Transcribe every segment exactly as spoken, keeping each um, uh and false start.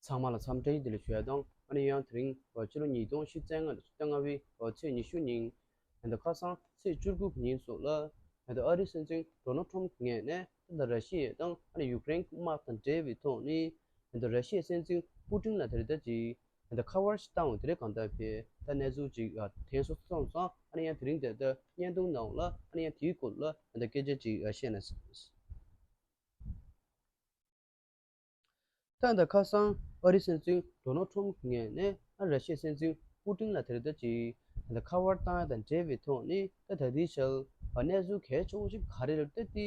ཚང་མ་ལ་འཚམས་འདྲི་བདེ་ལེགས་ཞུ་ཡ་དང་། ཨ་ནི་ཡང་དེ་རིང་ཕྱི་ལོ་ཉིས་སྟོང་ཉི་ཤུ་རྩ་ལྔ་ལོའི་ཟླ་ལྔ་པའི་ཚེས་ཉི་ཤུ་ཉིན། ད་ལྟ་ཁ་སང་ཚེས་བཅུ་དགུ་ཉིན་སོགས་ལ། ད་ལྟ་ཨ་རིའི་སྲིད་འཛིན་ཌོ་ནལ་ཊམ་གྱི་ངོས་ནས་ད་ལྟ་ར་ཤི་ཡ་དང་ཨ་ནི་ཡུཀ་རེན་དམག་དང་འབྲེལ་བའི་ཐོག་ནས། ད་ལྟ་ར་ཤི་ཡའི་སྲིད་འཛིན་པུ་ཏིན་ལ་དེ་རེད་ད་ཅིག་ད་ལྟ་ཁ་པར་ཞིག་བཏང་བ་དེ་རེད། གང་ལྟར་བས་ད་གནས་ཚུལ་ཅིག་ཐོན་སོང་སོང་ཙང་། ཨ་ནི་ཡང་དེ་རིང་དེ་ལྟ་བརྙན་ཐུང་ནང་ལ་ཨ་ནི་ཡང་དེའི་སྐོར་ལ་ད་ལྟ་སྐད་ཆ་ཅིག་བཤད་ན། ད་ལྟ་ཁ་སང་ཨ་རིའི་སྲིད་འཛིན་ཌོ་ནལ་ཊམ་གྱི་ངོས་ནས་ཨ་ར་ཤི་ཡའི་སྲིད་འཛིན་པུ་ཏིན་ལ་དེ་རེད་ད་ཅིག་ད་ལྟ་ཁ་པར་བཏང་ཡ་དང་འབྲེལ་བའི་ཐོག་ནས། ད་ད་ལྟའི་ཆར་གནས་ཚུལ་གལ་ཆེ་བོ་ཞིག་ག་རེ་རེད་ད་དེ།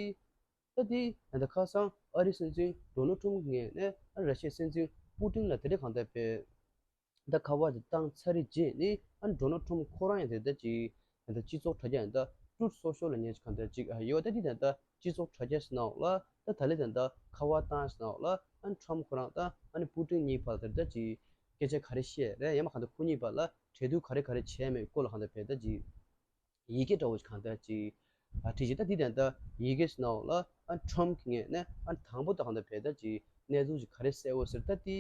ད་དེ་ད་ལྟ་ཁ་སང་ཨ་རིའི་སྲིད་འཛིན་ཌོ་ནལ་ཊམ་གྱི་ངོས་ནས་ཨ་ར་ཤི་ཡའི་སྲིད་འཛིན་པུ་ཏིན་ལ་དེ་རེད་གང་ལྟར་བས། ད་ཁ་པར་དེ་བཏང་ཚར་རེད་རྗེས་ནས་ཨ་ཌོ་ནལ་ཊམ་ཁོ་རང་ཡང་དེ་ལྟ་ཅིག་ད་ལྟ་སྤྱི་ཚོགས་དྲ་རྒྱ་ཡང་ད་ཊུ་རུཐ་སོ་ཤལ་ལ་ཉན་ཅིག་གང་ལྟར་ཅིག་ཡོད། ད་དེ་ད་ལྟ་སྤྱི་ཚོགས་དྲ་རྒྱ་ཟེར་ནའོ་ལ་ད་ད་ལེ་ད་ལྟ་ཁ་པར་བཏང་ཟེར་ནའོ་ལ་ཨ་ཊམ་ཁོ་རང་དང་ཨ་ནི་པུ་ཏིན་གཉིས་བར་དེ་ལྟ་ཅིག་སྐད་ཆ་ག་རེ་བཤད་རེད། ཡང་མ་གང་ལྟར་ཁོ་གཉིས་བར་ལ་གྲོས་བསྡུར་ག་རེ་ག་རེ་བྱས་མེད་སྐོར་ལ་གང་ལྟར་བས་ད་ཅིག་ཡི་གེ་འདྲ་བོ་ཞིག་གང་ལྟར་ཅིག་ཨ་བྲིས་ཤིང་། ད་འདི་དེ་ད་ཡི་གེ་ཟེར་ནའོ་ལ་ཨ་ཊམ་གྱི་ངོས་ནས་ཨ་དང་པོ་ད་གང་ལྟར་བས་ད་ཅིག་གནས་ཚུལ་ཅིག་ག་རེ་གསལ་བོ་ཟེར། ད་དེ་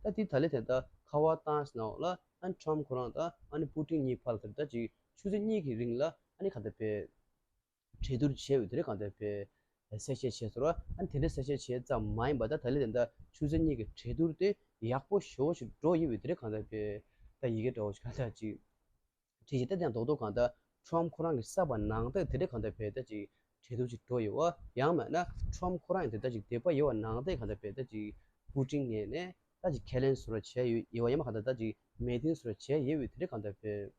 ད་དེ་ད་ལེ་དེ་ད་ཁ་པར་བཏང་ཟེར་ནའོ་ལ་ཨ་ཊམ་ཁོ་རང་དང་ཨ་ནི་པུ་ཏིན་གཉིས་བར་ལ་དེ་ད་ཅིག་ཆུ་ཚོད་གཉིས་ཀྱི་རིང་ལ་ཨ་ནི་གང་ལྟར་བས་གྲོས་བསྡུར་བྱས་ཡོད་དེ་རེད་གང་ལྟར་བས་གསལ་བཤད་བྱས་སོང་ར། ཨ་ནི་དེ་འདྲ་གསལ་བཤད་བྱས་ཙམ་མ་ཡིན་པ་ད་ད་ལེ་དེ་ད་ཆུ་ཚོད་གཉིས་ཀྱི་གྲོས་བསྡུར་དེ་ཡག་པོ་ཞེ་པོ་ཞིག་འགྲོ་ཡོད་པའི་དེ་རེད་གང་ལྟར་བས་ད་ཡི་གེ་འདྲ་བོ་ཞིག་གང་ལྟར་ཅིག་བྲིས་ཤིང་། ད་དེ་ཡང་རྡོག་རྡོག་གང་ལྟར་ཊམ་ཁོ་རང་གི་གསར་པ་ནང་བསྟན་དེ་འདྲ་གང་ལྟར་བས་ད་ཅིག་གྲོས་བསྡུར་ཅིག་འགྲོ་ཡོད་པ། ཡང་མིན་ན་ཊམ་ཁོ་རང་ཡང་དེ་ད་ཅིག་དད་པ་ཡོད་པ་ནང་བསྟན་གང་ལྟར་བས་ད་ཅིག་པུ་ཏིན་ངོས་ནས་ད་ཅིག་ཁས་ལེན་བཟོ་འདྲ་བྱས་ཡོད་ཡོད་པ། ཡང་མིན་གང་ལྟར་ད་ཅིག་མོས་མཐུན་བཟོ་འདྲ་བྱས་ཡོད་པའི་དེ་འདྲ་གང་ལྟར་བས་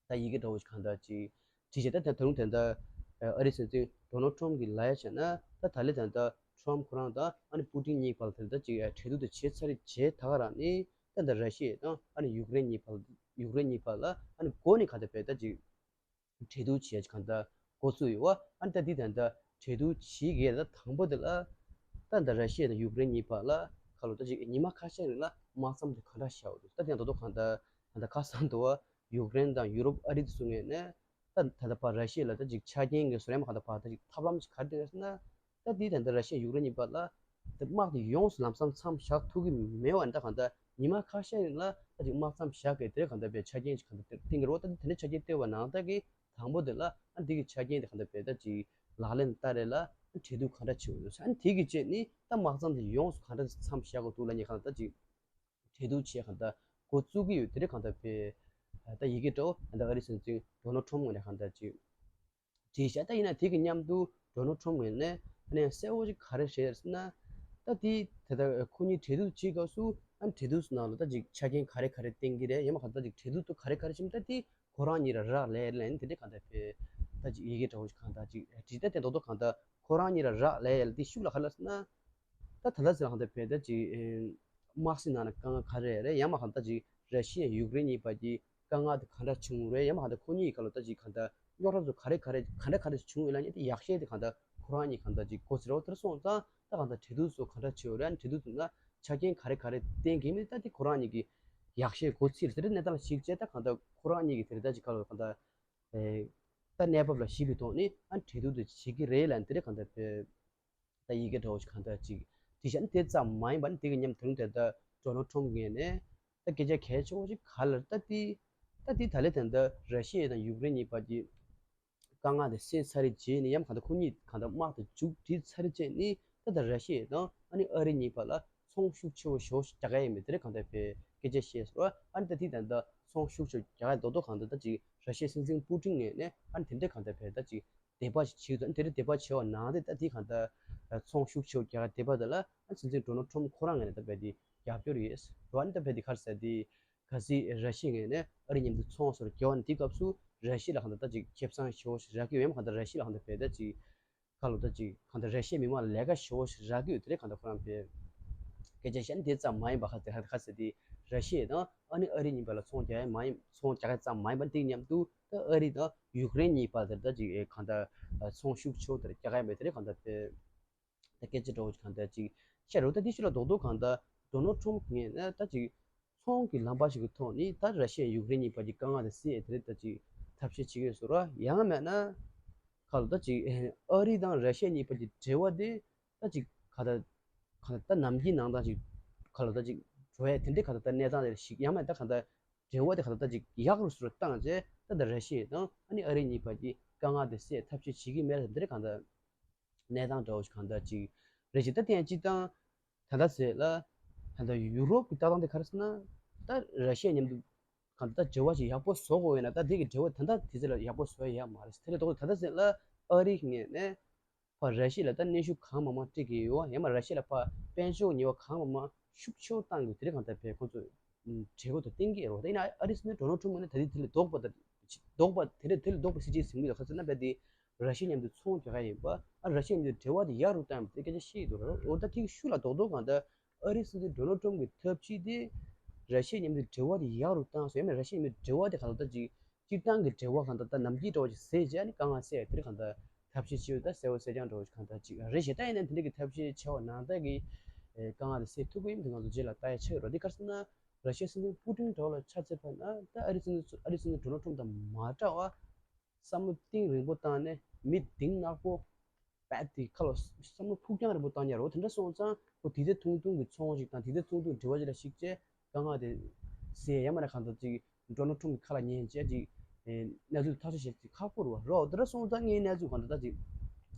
ད་ཡི་གེ་འདྲ་བོ་ཞིག་གང་ལྟར་ཅིག་བྲིས་ཤིང། ད་དེ་ད་རུང་དེ་ད་ཨ་རིའི་སྲིད་འཛིན་ཌོ་ནལ་ཊམ་གྱིས་ལབ་ཡ་བྱས་ན། ད་ད་ལེ་དེ་ད་ཊམ་ཁོ་རང་དང་ཨ་ནི་པུ་ཏིན་གཉིས་བར་དེ་ད་ཅིག་གྲོས་བསྡུར་དེ་བྱས་ཚར་རེད། བྱས་ད་ག་རང་ནི་ད་ད་ར་ཤི་ཡ་དང་ཨ་ནི་ཡུཀ་རེན་གཉིས་བར་ཡུཀ་རེན་གཉིས་བར་ལ་ཨ་ནི་འགོ་ནས་གང་ལྟར་བས་ད་ཅིག་གྲོས་བསྡུར་བྱས་ཅིག་གང་ལྟར་འགོ་བཙུགས་ཡོད་པ། ཨ་ནི་ད་འདི་ད་ད་གྲོས་བསྡུར་བྱེད་ཀྱི་ད་དང་པོ་དེ་ལ་ད་ད་ར་ཤི་ཡ་དང་ཡུཀ་རེན་གཉིས་བར་ལ་ཁ་ལོ་ད་ཅིག་ཉི་མ་ཁ་ཤས་རིང་ལ་དམག་མཚམས་དེ་ག་འདྲ་བཞག་འདུག་ད་དེ་ཡང་རྡོག་རྡོག་གང་ལྟར་ད་ད་ཁ་སང་དུ་བ་ཡུཀ་རེན་དང་ཡུ་རོབ་ཨ་རི་དེ་ཚོ་ངོས་ནས་ད་ད་ལྟ་བར་ར་ཤི་ཡ་ལ་ད་ཅིག་ཆ་རྐྱེན་གྱི་བཟོ་ལས་མ་གང་ལྟར་བར་ད་ཅིག་ཐབས་ལམ་ཞིག་ག་རེ་བསྟན་ཡོད་ཟེར་ན། ད་འདི་ད་ལྟ་ར་ཤི་ཡ་ཡུཀ་རེན་གཉིས་བར་ལ་དམག་དེ་ཡོངས་སུ་ལམ་སང་མཚམས་བཞག་ཐུབ་ཀྱི་མེད་པ་ནི་ད་གང་ལྟར་ཉི་མ་ཁ་ཤས་རིང་ལ་ད་ཅིག་དམག་མཚམས་བཞག་གི་དེ་གང་ལྟར་བས་ཆ་རྐྱེན་ཞིག་གང་ལྟར་བསྟན་གྱི་རེད་པ། ད་དེ་འདྲའི་ཆ་རྐྱེན་བསྟན་པ་ནང་ལྟར་གྱི་དང་པོ་དེ་ལ་ཨ་འདི་གི་ཆ་རྐྱེན་དེ་གང་ལྟར་བས་ད་ཅིག་ལག་ལེན་བསྟར་རེས་ལ་ཨ་གྲོས་བསྡུར་གང་འདྲ་བྱེད་དགོས་འདུག་ཨ་འདི་གི་རྗེས་ནི་ད་དམག་མཚམས་དེ་ཡོངས་སུ་གང་འདྲ་མཚམས་བཞག་དགོས་འདུག་ལབ་མཁན་གང་ལྟར་ད་ཅིག་གྲོས་བསྡུར་བྱས་གང་ལྟར་འགོ་བཙུགས་ཀྱི་ཡོད། དེ་འདྲ་གང་ལྟར་བས་ད་ཡི་གེ་འདྲ་བོ་ད་ལྟ་ཨ་རིའི་སྲིད་འཛིན་ཌོ་ནལ་ཊམ་ངོས་ནས་གང་ལྟར་ཅིག་བྲིས་བཞག་ད་ཡིན་ན་དེ་གི་མཉམ་དུ་ཌོ་ནལ་ཊམ་ངོས་ནས་ཨ་ནི་གསལ་བོ་ཞིག་ག་རེ་བཤད་ཟེར་ན། ད་དེ་ད་ལྟ་ཁོ་གཉིས་གྲོས་བསྡུར་བྱེད་སྐབས་སུ་ཨ་ནི་གྲོས་བསྡུར་ནང་ལ་ད་ཅིག་ཆ་རྐྱེན་ག་རེ་ག་རེ་བསྟན་གྱི་རེད། ཡང་མིན་གང་ལྟར་ཅིག་གྲོས་བསྡུར་དུ་ག་རེ་ག་རེ་བྱེད་མིན་ད་དེ་ཁོ་རང་གཉིས་ལ་རག་ལས་ལས་དེ་འདྲ་གང་ལྟར་བས་ད་ཅིག་ཡི་གེ་འདྲ་བོ་ཞིག་གང་ལྟར་ཅིག་བྲིས། ད་དེ་རྡོག་རྡོག་གང་ལྟར་ཁོ་རང་གཉིས་ལ་རག་ལས་ཡ་ལ་དེ་ཤུགས་ལ་ག་རེ་ལབ་ཟེར་ན། ད་ད་ལྟ་ཟེར་གང་ལྟར་བས་ད་ཅིག་དམག་སྲིད་ནང་ལ་དཀའ་ངལ་ག་རེ་རེད། ཡང་མིན་གང་ལྟར་ཅིག་ར་ཤི་ཡ་ཡུཀ་རེན་གཉིས་བར་གྱི་དཀའ་ངལ་དེ་ག་འདྲ་བྱུང་རེད། ཡང་མིན་གང་ལྟར་ཁོ་གཉིས་ཀྱི་སྐབས་ལ་ད་ཅིག་གང་ལྟར་རྙོག་དྲ་ཚོ་ག་རེ་ག་རེ་ག་འདྲ་ག་འདྲ་བྱུང་ཡོད་ལབ་མཁན་དེ་ཡག་ཤོས་དེ་གང་ལྟར་ཁོ་རང་གཉིས་གང་ལྟར་ཅིག་གོ་ཟེར་བ་དེར་སོང་ཙང་ད་གང་ལྟར་གྲོས་བསྡུར་ཚོ་ག་འདྲ་བྱེད་ཡོད་རེད། གྲོས་བསྡུར་ཚོ་ན་ཆ་རྐྱེན་ག་རེ་ག་རེ་བསྟན་གྱི་མིན་ད་དེ་ཁོ་རང་གཉིས་ཀྱི་ཡག་ཤོས་གོ་ཚིག་དེ་འདྲ་གནས་སྟངས་ལ་གཞིགས་བྱས་ད་གང་ལྟར་ཁོ་རང་གཉིས་ཀྱི་དེ་རེད་ད་ཅིག་ག་ལ་གང་ལྟར་ད་གནས་བབ་ལ་གཞིགས་པའི་ཐོག་ནས་ཨ་གྲོས་བསྡུར་དེ་བྱེད་ཀྱི་རེད་ལབ་དེ་འདྲ་གང་ལྟར་བས། ད་ཡི་གེ་འདྲ་བོ་ཞིག་གང་ལྟར་ཅིག་བྲིས་བཞག་ནི་དེ་ཙམ་མ་ཡིན་པ་ནི་དེ་གི་མཉམ་དུ་དེ་ད་ཌོ་ནལ་ཊམ་ངོས་ནས་ད་སྐད་ཆ་གལ་ཆེ་བོ་ཞིག་ག་ལ་ད་དེ་ད་དེ་ད་ལེ་ད་ད་ར་ཤི་ཡ་དང་ཡུཀ་རེན་གཉིས་བར་གྱི་དཀའ་ངལ་དེ་སེལ་ཚར་རེ་རྗེས་ནས་ཡང་གང་ལྟར་ཁོ་གཉིས་གང་ལྟར་དམག་དེ་མཇུག་སྒྲིལ་ཚར་རེ་རྗེས་ནས་ད་ད་ར་ཤི་ཡ་དང་ཨ་ནི་ཨ་རི་གཉིས་བར་ལ་ཚོང་ཤུགས་ཆེ་བོ་ཞེ་བོ་ཞིག་རྒྱག་ག་ཡ་མེད་དེ་རེད་གང་ལྟར་བས་སྐད་ཆ་བཤད་སོང་། ཨ་ནི་ད་དེ་ད་ད་ཚོང་ཤུགས་ཆེ་བོ་རྒྱག་ག་ཡ་རྡོག་རྡོག་གང་ལྟར་ད་ཅིག་ར་ཤི་ཡའི་སྲིད་འཛིན་པུ་ཏིན་ངོས་ནས་ཨ་ནི་དེ་འདྲ་གང་ལྟར་བས་ད་ཅིག་དད་པ་ཞིག་བྱེད་དུས་དེ་འདྲ་དད་པ་བྱེད་པ་ནང་དེ་ད་དེ་གང་ལྟར་ཚོང་ཤུགས་ཆེ་བོ་རྒྱག་དད་པ་དེ་ལ་སྲིད་འཛིན་ཌོ་ནལ་ཊམ་ཁོ་རང་ངོས་ནས་ད་བས་དེ་རྒྱབ་སྐྱོར་ཡོད་རེད་བ། ནི་ད་བས་དེ་ག་རེ་ཟེར་དེ་གལ་སྲིད་ར་ཤི་ཡ་ངོས་ནས་ཨ་རི་མཉམ་དུ་ཚོང་ཟོག་རྒྱག་པ་ནི་དེའི་སྐབས་སུ་ར་ཤི་ཡ་ལ་གང་ལྟར་ད་ཅིག་ཁེ་བཟང་ཞེ་བོ་ཞིག་རག་གི་ཡོད་མ་གང་ལྟར་ར་ཤི་ཡ་ལ་གང་ལྟར་བས་ད་ཅིག་ཁ་ལོ་ད་ཅིག་གང་ལྟར་ར་ཤི་ཡའི་མི་མང་ལ་ལས་ཀ་ཞེ་བོ་ཞིག་རག་གི་ཡོད་དེ་རེད། གང་ལྟར་ཁོ་རང་བས་སྐད་ཆ་བཤད་ནི་དེ་ཙམ་མ་ཡིན་པ་ག་ཚད་ག་ཚད་དེ་ར་ཤི་ཡ་དང་ཨ་ནི་ཨ་རི་གཉིས་བར་ལ་ཚོང་རྒྱག་ཡ་མ་ཡིན་ཚོང་རྒྱག་ཡ་ཙམ་མ་ཡིན་པ་དེ་མཉམ་དུ་ད་ཨ་རི་དང་ཡུཀ་རེན་གཉིས་བར་དེར་ད་ཅིག་གང་ལྟར་ཚོང་ཤུགས་ཆེ་བོ་དེར་རྒྱག་ཡ་མེད་དེ་རེད། གང་ལྟར་བས་ད་སྐད་ཆ་འདྲ་བོ་ཞིག་གང་ལྟར་ཅིག་བཤད་རོགས་ད་དེ་ཕྱི་ལ་རྡོག་རྡོག་གང་ལྟར་ཌོ་ནལ་ཊམ་ངོས་ནས་ད་ཅིག་ཚོང་གི་ལམ་པ་ཞིག་གི་ཐོག་ནས་ད་ར་ཤི་ཡ་ཡུཀ་རེན་གཉིས་བར་གྱི་དཀའ་ངལ་དེ་སེལ་ཡ་དེ་རེད་ད་ཅིག་ཐབས་ཤེས་བྱེད་ཀྱི་ཡོད་བཟོ་འདྲ། ཡང་མེད་ན་ཁ་ལོ་ད་ཅིག་ཨ་རི་དང་ར་ཤི་ཡ་གཉིས་བར་གྱི་འབྲེལ་བ་དེ་ད་ཅིག་ག་ད་ག་ད་ནམ་རྒྱུན་ནང་ད་ཅིག་ཁ་ལོ་ད་ཅིག་ འགྲོ་ཡ་དེ་འདྲའི་གང་ལྟར་ད་གནས་སྟངས་རེ་ཞིག་ཡང་མིན་ད་གང་ལྟར་འབྲེལ་བ་དེ་གང་ལྟར་ད་ཅིག་ཡག་རུ་སུ་རུ་བཏང་རྗེས་ད་ད་ར་ཤི་ཡ་དང་ཨ་ནི་ཨ་རི་གཉིས་བར་གྱི་དཀའ་ངལ་དེ་སེལ་ཐབས་ཤེས་བྱེད་ཀྱི་མེད་ལ་དེ་འདྲའི་གང་ལྟར་གནས་སྟངས་འདྲ་བོ་ཞིག་གང་ལྟར་ཅིག་རེད་ཅེས་ད་བསྟན་ཅིག་དང་། ད་ལྟ་ཟེར་ལ། ད་ལྟ་ཡུ་རོབ་ཀྱི་ལྟ་སྟངས་དེ་ག་རེ་ཟེར་ན། ད་ར་ཤི་ཡ་མཉམ་དུ་གང་ལྟར་འབྲེལ་བ་ཞིག་ཡག་པོ་བཟོ་དགོས་ཡོད་ན་ད་དེ་གི་འབྲེལ་བ་ད་ལྟ་དེ་ཚོ་ལ་ཡག་པོ་བཟོ་ཡ་ཡག་མ་རེད། དེ་ལས་ལྡོག་ད་ལྟ་ཟེར་ལ་ཨ་རིའི་ངོས་ནས་ཕར་ར་ཤི་ཡ་ལ་ད་གནོན་ཤུགས་གང་མང་མང་སྤྲད་ཀྱི་ཡོད། ཡང་མ་ར་ཤི་ཡ་ལ་ཕར་དཔལ་འབྱོར་ཉེས་པ་གང་མང་མང་ཤུགས་ཆེ་བོ་བཏང་གི་དེ་རིང་གང་ལྟར་བས་ཁོང་ཚོ་གྲོས་འགོ་དེ་བཏིང་གི་ཡོད་རེད། ད་ཡིན་ན་ཨ་རི་སྲིད་འཛིན་ཌོ་ནལ་ཊམ་ངོས་ནས་ད་དེ་དེ་ལས་ལྡོག་པ་ད་ལྡོག་པ་དེ་ལས་དེ་ལས་ལྡོག་པ་སྲིད་ཇུས་ཟིན་གྱི་ཡོད། ག་ཚོད་ན་བས་དེ། ར་ཤི་ཡ་མཉམ་དུ་ཚོང་རྒྱག་ཡ་ཡིན་པ། ཨ་ར་ཤི་ཡ་མཉམ་དུ་འབྲེལ་བ་དེ་ཡག་རུ་བཏང་ཡ་དེ་སྐད་ཆ་བཤད་ཀྱི་འདུག་ར། འོ་ད་ཐིག་ཤུ་ལ་རྡོག་རྡོག་གང་ལྟར་ཨ་རིའི་སྲིད་འཛིན་ཌོ་ནལ་ཊམ་གྱི་ཐབས་ཇུས་དེ་ར་ཤི་ཡ་མཉམ་དུ་འབྲེལ་བ་དེ་ཡག་རུ་བཏང་སོང་། ཡང་མིན་ར་ཤི་ཡ་མཉམ་དུ་འབྲེལ་བ་དེ་གང་ལྟར་ཅིག་སྤྱིར་བཏང་གི་འབྲེལ་བ་གང་ལྟར་ད་ནམ་རྒྱུན་འདྲ་བོ་ཅིག་ཟེར་བྱས་ནས་དཀའ་ངལ་སེལ་ཡ་དེ་རིང་གང་ལྟར་ཐབས་ཤེས་བྱེད་ཡོད། ད་གསལ་བོ་གསལ་རྐྱང་འདྲ་བོ་ཅིག་གང་ལྟར་ཅིག་རེད་ཞེ་ད་ཡིན་ན་དེ་འདྲ་གི་ཐབས་ཤེས་བྱས་པ་ནང་ལྟར་གྱི་དཀའ་ངལ་དེ་སེལ་ཐུབ་ཀྱི་ཡིན་མིན་དེ་ང་ཚོ་རྗེས་ལ་ལྟ་ཡ་ཆགས་ཀྱི་རེད། དེ་ག་རེ་ཟེར་ན་ར་ཤི་ཡ་སྲིད་འཛིན་པུ་ཏིན་འདྲ་བོ་ལ་ཆ་མཚོན་པ་ན་ད་ཨ་རིའི་སྲིད་འཛིན་ཨ་རིའི་སྲིད་འཛིན་ཌོ་ནལ་ཊམ་དང་མ་འདྲ་བ། བསམ་བློ་གཏིང་རིང་པོ་བཏང་ནས་མི་གདེང་ནག་པོ་རྦད་དེ་ཁ་ལ་བསམ་བློ་ཕུགས་རྒྱང་རིང་པོ་བཏང་ཡ་རོ། དེ་འདྲ་སོང་ཙང་ཁོ་དུས་ཚོད་ཐུང་ཐུང་གི་ཚོང་ཅིག་དང་དུས་ཚོད་ཐུང་ཐུང་འབྲེལ་བ་ཅིག་ལ་གཞིགས་བྱས་དཀའ་ངལ་དེ་སེལ་ཡ་མ་རེད། གང་ལྟར་ཅིག་ཌོ་ནལ་ཊམ་གི་ཁ་ལ་ཉན་བྱས་ཅིག་གནས་ཚུལ་ཐག་གཅོད་བྱེད་ཅིག་ཁག་པོ་རེད་བ་རོ། དེ་འདྲ་སོང་ཙང་ངའི་གནས་ཚུལ་གང་ལྟར་ད་ཅིག་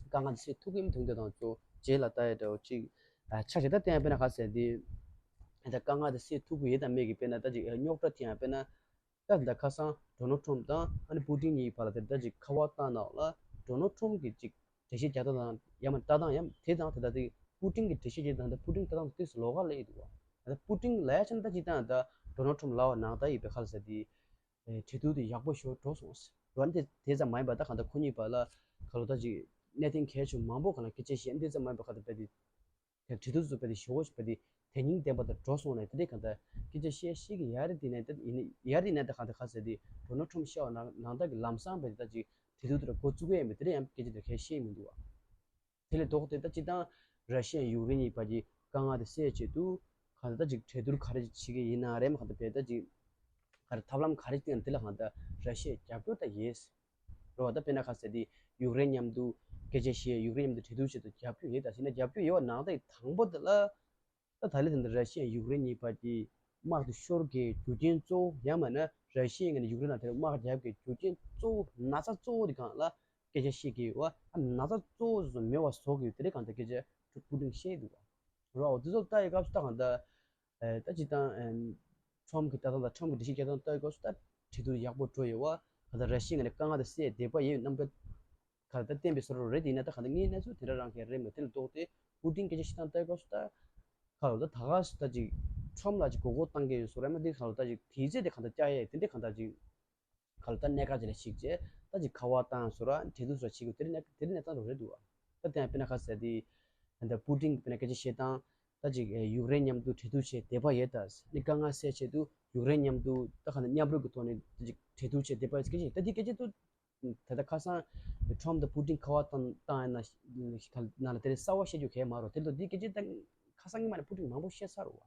དཀའ་ངལ་དེ་སེལ་ཐུབ་ཀྱི་མི་ཐུབ་འདི་དང་ཚོ་རྗེས་ལ་ལྟ་ཡ་འདྲ་བོ་ཅིག་ཆགས་བྱས། ད་བསྟན་པས་ན་ཁ་ཟེར་དེ་ད་དཀའ་ངལ་དེ་སེལ་ཐུབ་ཀྱི་ཡོད་དང་མེད་ཀྱི་དཔེར་ན་ད་ཅིག་རྙོག་དྲ་དེ་ཡང་དཔེར་ན། ད་ད་ཁ་སང་ཌོ་ནལ་ཊམ་དང་ཨ་ནི་པུ་ཏིན་གཉིས་བར་ལ་དེ་ད་ཅིག་ཁ་པར་བཏང་ནང་ལ་ཌོ་ནལ་ཊམ་གྱིས་ཅིག་འགྲེལ་བཤད་རྒྱག་སྟངས་དང་ཡང་མིན་ལྟ་སྟངས་ཡང་དེ་དང་དེ་ད་དེ་པུ་ཏིན་གྱིས་འགྲེལ་བཤད་རྒྱག་སྟངས་དང་པུ་ཏིན་ལྟ་སྟངས་དེ་ལོགས་ཀ་སླེབས་ཡོད་འདུག་བ། ད་པུ་ཏིན་ལ་ཡ་ཆ་ན་ད་ཅིག་ད་ད་ཌོ་ནལ་ཊམ་ལ་བ་ནང་ལྟ་ཡིན་པའི་ཁ་ལ་ཟེར་དེ་གྲོས་བསྡུར་དེ་ཡག་པོ་ཞིག་འགྲོ་སོང་ཟེར་བ་ནི་དེ་དེ་ཙམ་མ་ཡིན་པ་ད་གང་ལྟར་ཁོ་གཉིས་བར་ལ་ཁ་ལོ་ད་ཅིག་གནད་དོན་གལ་ཆེ་མང་པོ་གང་ལ་སྐད་ཆ་བཤད་འདི་ཙམ་མ་ཡིན་པ་ཁ་ད་དཔེ་དེ། དེ་གྲོས་བསྡུར་ཚོ་དཔེ་དེ་ཞོ་བོ་ཞིག་དཔེ་དེ་དེ་སྙིང་ལྡན་པ་དང་འགྲོ་སོང་ནས་དེ་འདྲའི་གང་ལྟར་སྐད་ཆ་བཤད་ཤེས་ཀྱི་ཡ་རེད། དེ་ནས་ད་ཡིན་ཡ་རེད་ནས་ད་གང་ལྟར་ག་ཟེར་དེ་ཌོ་ནལ་ཊམ་ཤ་བ་ནང་ནང་ལྟར་གྱི་ལམ་སང་དཔེ་དེ་ད་ཅིག་གྲོས་བསྡུར་དེ་འགོ་བཙུགས་ཡས་མེད་དེ་འདྲ་ཡང་སྐད་ཆ་དེ་གས་བཤད་མི་འདུག་བ། དེ་ལས་ལྡོག་སྟེ་ད་སྤྱིར་བཏང་ར་ཤི་ཡ་ཡུཀ་རེན་གཉིས་བར་གྱི་དཀའ་ངལ་དེ་སེལ་ཆེད་དུ་གང་ལྟར་ད་ཅིག་གྲོས་བསྡུར་ག་རེ་བྱེད་ཀྱི་ཡིན་ན་རེད་མ་གང་ལྟར་དཔེ་ད་ཅིག་ག་རེ་ཐབས་ལམ་ག་རེ་བཏིང་དེ་ལ་གང་ལྟར་ར་ཤི་ཡ་རྒྱབ་སྐྱོར་ད་ཡིན། རོ། ད་དཔེར་ན་ཁ་ཟེར་དེ་ཡུཀ་རེན་མཉམ་དུ་སྐད་ཆ་བཤད། ཡུཀ་རེན་མཉམ་དུ་གྲོས་བསྡུར་བྱེད་དུ་རྒྱབ་སྐྱོར་ཡོད། ད་ཟེར་ན་རྒྱབ་སྐྱོར་ཡོད་པ་ནང་ད་དང་པོ་དེ་ལ་ད་ད་ལི་དེ་འདི་ར་ཤི་ཡ་ཡུཀ་རེན་གཉིས་བར་གྱི་དམག་དེ་ཤོར་གྱི་རྒྱུ་རྐྱེན་གཙོ་བོ་ཡང་མིན་ན་ར་ཤི་ཡ་ངོས་ནས་ཡུཀ་རེན་ལ་དེར་དམག་རྒྱབ་ཀྱི་རྒྱུ་རྐྱེན་གཙོ་བོ་ན་ཚ་གཙོ་བོ་དེ་གང་ལ་སྐད་ཆ་བཤད་ཀྱི་ཡོད་པ། ཨ་ན་ཚ་གཙོ་བོ་དེ་ཚོ་མེད་པ་བཟོ་གི་ཡོད་དེ་རེད་གང་ལྟར་སྐད་ཆ་པུ་ཏིན་བཤད་འདུག་བ། རོ། འོ་དེ་ཚོ་ལྟ་ཡི་སྐབས་སུ་ད་གང་ལྟར། ཨ་ད་སྤྱིར་བཏང་ཨ་ཊམ་གྱི་ལྟ་སྟངས་དང་ཊམ་གྱི་འགྲེལ་བཤད་རྒྱག་སྟངས་ལྟ་ཡི་སྐབས་སུ་ད་གྲོས་བསྡུར་ཡག་པོ་འགྲོ་ཡོད་པ། གང་ལྟར་ར་ཤི་ཡ་ངོས་ནས་དཀའ་ངལ་དེ་སེལ་བསྡད་པ་ཡིན་རྣམ་པ་གང་ལྟར་བསྟན་པའི་བཟོ་འདྲ་རེད། དེ་ཡིན་ན་ད་གང་ལྟར་ངའི་གནས་ཚུལ་དེ་འདྲ་རང་གི་རེད་མོད། དེ་ལས་ལྡོག་སྟེ་པུ་ཏིན་སྐད་ཆ་བཤད་སྟངས་ལྟ་ཡི་སྐབས་སུ་ད་གང་ལྟར་ད་ག་སུ་ད་ཅིག་ཊམ་ལ་ཅིག་མགོ་སྐོར་བཏང་གི་ཡོད་བཟོ་འདྲ་མ་དེ་གང་ལྟར་ད་ཅིག་དེའི་རྗེས་དེ་གང་ལྟར་བསྐྱར་ཡས་དེ་འདྲའི་གང་ལྟར་ཅིག་ག་ལ་ད་གནད་འགག་ཅིག་ལ་གཞིགས་བྱས་ད་ཅིག་ཁ་པར་བཏང་བཟོ་འདྲ་གྲོས་བསྡུར་བཟོ་འདྲ་བྱེད་དགོས་དེ་རིང་ནས་དེ་རིང་གནས་སྟངས་རུ་རེད་འདུག་བ། ད་དེ་ཡང་དཔེར་ན་ཁ་གསལ་དེ་ད་པུ་ཏིན་གྱི་དཔེར་ན་སྐད་ཆ་བཤད་སྟངས་ད་ཅིག་ཡུཀ་རེན་མཉམ་དུ་གྲོས་བསྡུར་བྱས་བསྡད་པ་ཡོད། ད་ནི་དཀའ་ངལ་སེལ་ཆེད་དུ་ཡུཀ་རེན་མཉམ་དུ་ད་ག་ནས་མཉམ་རུབ་ཀྱི་ཐོག་ནས་ད་ཅིག་གྲོས་བསྡུར་བྱས་བསྡད་པ་ཡོད་སྐད་ཆ་ད་འདི་སྐད་ཆ་ད་ད་ཁ་སང་ཊམ་དང་པུ་ཏིན་ཁ་པར་བཏང་བཏང་ཡིན་ན་ནང་ལ་དེ་རིང་གསར་བ་བཤད་རྒྱུ་གས་མ་རོ། དེ་ལ་འདི་སྐད་ཆ་ད་ཁ་སང་ཉི་མ་ནས་པུ་ཏིན་མང་པོ་བཤད་ཚར་རོ་བ།